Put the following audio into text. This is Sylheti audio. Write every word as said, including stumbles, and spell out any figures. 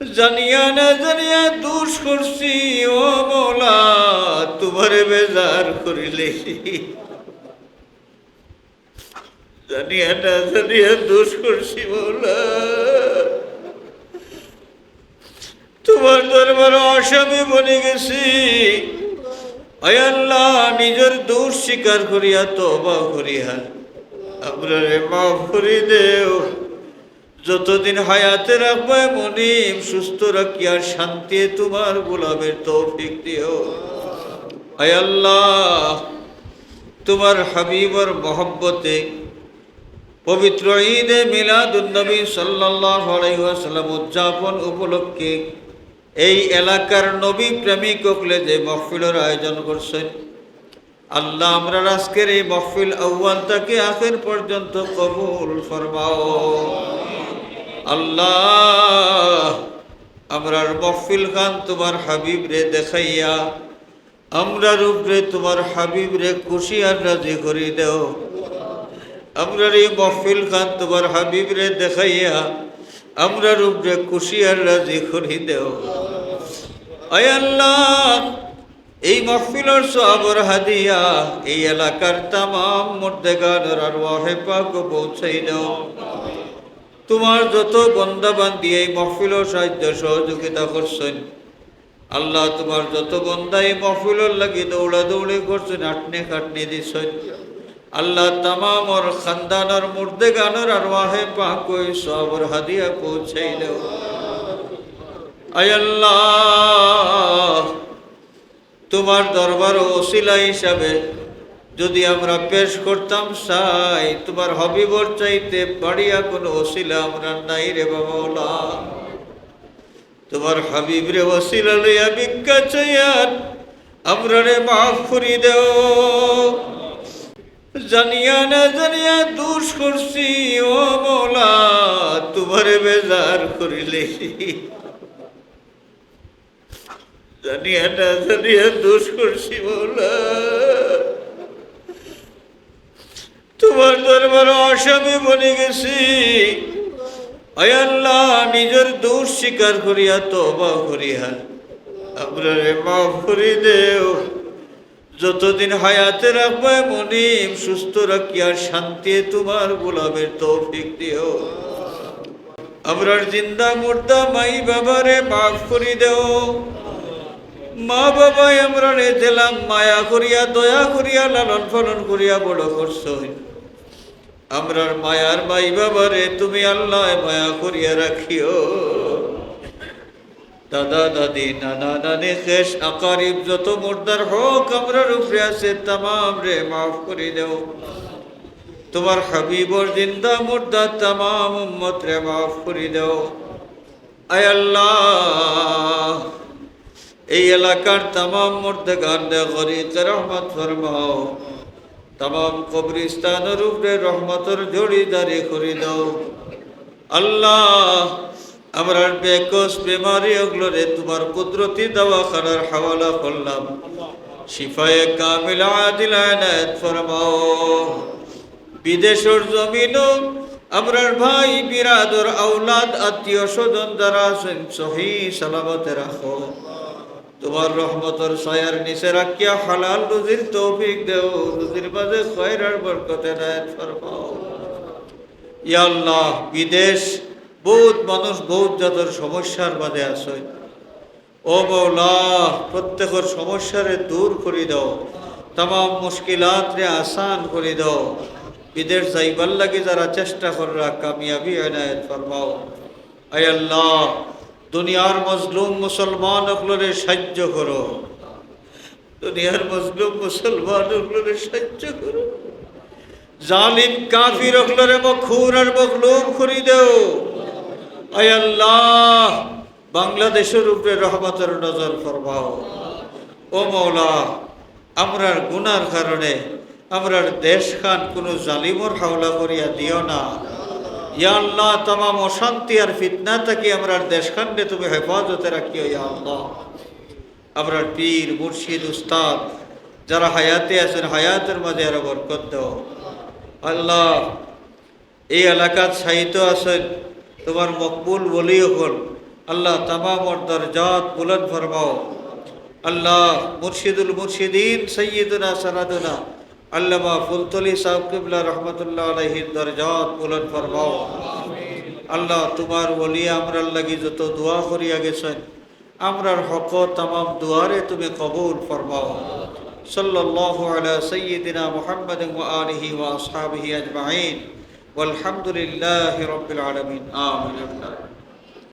জানিয়া না জানিয়া দুষ করছি, ও মওলা, তুমারে বেজার করিলে। জানিয়া না জানিয়া দুষ করছি, মওলা। তুমার দরবারো আসামি বনি গেছি। আয় আল্লাহ, নিজর দুষ স্বীকার করিয়া, তওবা করিয়া, আমরারে মাফ করি দেও। যতদিন হায়াতে রাখবায় মুনিব, সুস্থ রাখিয়া শান্তিয়ে তুমার গোলামের তৌফিক দিও। আয় আল্লাহ, তুমার হাবিবর মহব্বতে পবিত্র ঈদে মিলাদুন নবী সাল্লাল্লাহু আলাইহি ওয়াসাল্লাম উদযাপন উপলক্ষে এই এলাকার নবী প্রেমিক অকলে যে মহফিলর আয়োজন করছইন, আল্লাহ, আমরার আজকের এই মহফিল আউয়াল থাকি আখের পর্যন্ত কবুল ফরমাও। আল্লাহ, আমরার মহফিল খান তুমার হাবিবরে দেখাইয়া আমরার উপরে তুমার হাবিবরে খুশি আর রাজি করি দেও। আমরার এই মহফিল খান তুমার হাবিবরে দেখাইয়া আমরার উপরে খুশি আর রাজি করি দেও। আয় আল্লাহ, এই মহফিলর সওয়াবর হাদিয়া এই এলাকার তামাম মুর্দেগানর আরওয়াহে পাকো পৌঁছাই দেও। তুমার যত বন্দা বান্দি এই মহফিলর সাহায্য সহযোগিতা করছইন, আল্লাহ, তুমার যত বন্দা এই মহফিলর লাগি দৌড়াদৌড়ি করছইন, আটনি কাটনি দিছইন, আল্লাহ, তামামর খানদানর মুর্দেগানর আরওয়াহে পাকো এই সওয়াবর হাদিয়া পৌঁছাই দেও। আয় আল্লাহ, তুমার দরবারো ওসিলা হিসাবে যদি আমরা পেশ করতাম চাই, তুমার হাবিবর চাইতে বাড়িয়া কুনু ওসিলা আমরার নাই রে বা মওলা। তুমার হাবিবরে ওসিলা লইয়া ভিক্ষা চাইয়ার, আমরারে মাফ করি দেও। জানিয়া না জানিয়া দুষ করছি, ও মওলা, তুমারে বেজার করিলে। জানিয়া না জানিয়া দুষ করছি, মওলা। তুমার দরবারো আসামি বনি গেছি। আয় আল্লাহ, নিজর দুষ স্বীকার করিয়া, তওবা করিয়া, আমরারে মাফ করি দেও। যতদিন হায়াতে রাখবায় মুনিব, সুস্থ রাখিয়া শান্তিয়ে তুমার গোলামের তৌফিক দিও। আমরার জিন্দা মুর্দা মাই বাবারে মাফ করি দেও। মা বাবায় আমরারে যেলান মায়া করিয়া, দয়া করিয়া, লালন পালন করিয়া বড় করছইন। আমরার মায়ার মাই বাবারে তুমি আল্লাহ মায়া করিয়া রাখিও। দাদা দাদি, নানা নানি, খেশ আকারিব, যত মুর্দার হক আমরার উপরে আছে, তামামরে মাফ করি দেও। তুমার হাবিবর জিন্দা মুর্দা তামাম উম্মতরে মাফ করি দেও। আয় আল্লাহ, এই এলাকার তামাম মুর্দেগানরে গরিকে রহমত ফরমাও। তামাম কবরিস্তানর উপরে রহমতর ঝড়ি জারি করি দেও। আল্লাহ, আমরার বেকস বেমারি অকলরে তুমার কুদরতি দাওয়াখানার হাওয়ালা করলাম। শিফায়ে কামিলা আদিলা এনায়েত ফরমাও। বিদেশর জমিনো আমরার ভাই বিরাদর আওলাদ আত্মীয় স্বজন যারা আছইন সহি সালামতে রাখো। তুমার রহমতর ছায়ার নিচে রাখিয়া হালাল রুজির তৌফিক দেও, রুজির মাঝে খয়র আর বরকত এনায়েত ফরমাও। ইয়া আল্লাহ, বিদেশ বউত মানুষ বউত জাতর সমস্যার মাঝে আছইন। ও মওলা, প্রত্যেকর সমস্যারে দূর করি দেও, তামাম মুশকিলাতরে আসান করি দেও। বিদেশ যাইবার লাগি যারা চেষ্টা কররা, কামিয়াবি এনায়েত ফরমাও। আয় আল্লাহ, দুনিয়ার মজলুম মুসলমান অকলরে সাহায্য করো। দুনিয়ার মজলুম মুসলমান অকলরে সাহায্য করো। জালিম কাফির অকলরে মকহুর আর মগলুব করি দেও। আয় আল্লাহ, বাংলাদেশর উপরে রহমতর নজর ফরমাও। ও মওলা, আমরার গুনার কারণে আমরার দেশখান কুনু জালিমর হাওলা করিয়া দিও না। ইয়া আল্লাহ, তামাম অশান্তি আর ফিতনা থাকি আমরার দেশখানরে তুমি হেফাজতে রাখিও, ইয়া আল্লাহ। আমরার পীর, মুর্শিদ, উস্তাদ যারা হায়াতে আছইন, হায়াতর মাঝে আরো বরকত দেও। আল্লাহ, এই এলাকাত শায়িত আছইন তুমার মকবুল ওলি অকল, আল্লাহ, তামামর দরজাত বুলন্দ ফরমাও। আল্লাহ, মুর্শিদুল মুর্শিদিন সৈয়দুনা সনদুনা আল্লামা ফুলতলি সাহেব কিবলা রহমতুল্লাহ আলাইহির দরজাত বুলন্দ ফরমাও। আল্লাহ, তুমার ওলি আমরার লাগি যত দোয়া করিয়া গেছইন, আমরার হক তামাম দোয়ারে তুমি কবুল ফরমাও। সাল্লাল্লাহু আলা সাইয়্যিদিনা মুহাম্মাদিন ওয়া আলিহি ওয়া আসহাবিহি আজমাইন। ওয়ালহামদুলিল্লাহি রাব্বিল আলামিন। আমিন।